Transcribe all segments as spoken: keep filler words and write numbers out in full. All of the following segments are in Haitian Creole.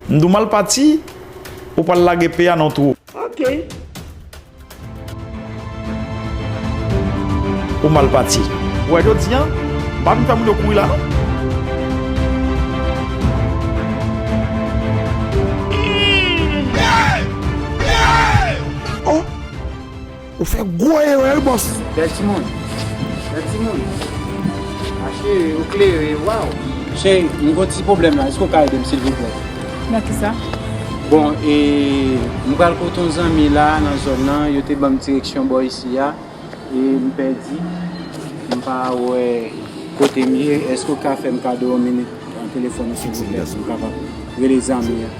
M di w m al pati, ou pral lage pye a nan twou. Ok. Ou mal pati. Ou wè jodi a, m pa vin fè moun yo kouri la non. Oh! Ou fè gwo erè wi bòs. Bèl timoun. Bèl timoun. A cheri, ou klere, waw. Cheri, m gon ti pwoblèm la. Èske w ka ede m silvouplè? Nan kisa? Bon, e, m pral kote yon zanmi la nan zòn nan, yo te ban m direksyon bò isi a, e m pèdi, m pa wè kote m ye. Èske w ka fè m kado yon minit nan telefòn ou silvouplè pou m kapab rele zanmi an?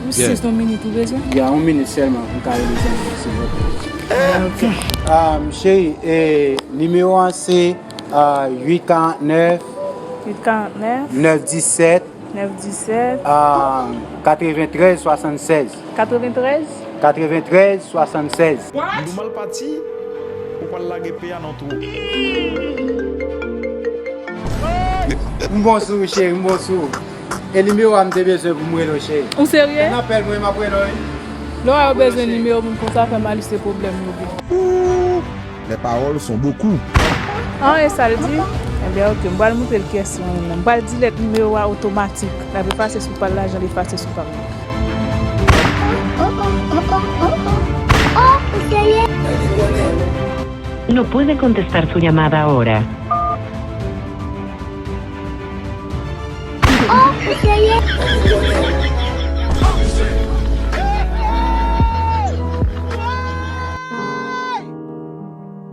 Ou se yon minit ou bezwen? Ya, yon minit sèlman pou m ka rele zanmi an silvouplè. Ah, ok. Ah, cheri, e, nimewo an se, ah, uit karant nèf, uit karant nèf, nèf disèt, nèf disèt, ah, katreventrèz swasannsèz. Katreventrèz? Katreventrèz swasannsèz. What? M di w mal pati, ou pral lage pye a nan twou. M bon sou ou, cheri, m bon sou ou. E nimewo a m te bezwen pou m rele w, cheri. Ou serye? Nan apèl mwen, m ap rele w, wi. Lè w wè yo bezwen nimewo moun konsa, fè m aliste pwoblèm yo byen. Ouh, les paroles sont beaucoup. Ah, e sa l di? Ebyen, ok, m pral montre l kiyès mwen menm. M pral delete nimewo a otomatik. L ap efase sou pa l lajan, l efase sou pa m. Oh, oh, oh, oh, oh, oh. Oh, ou serye? No puede contestar su llamada ahora. Oh, ou serye?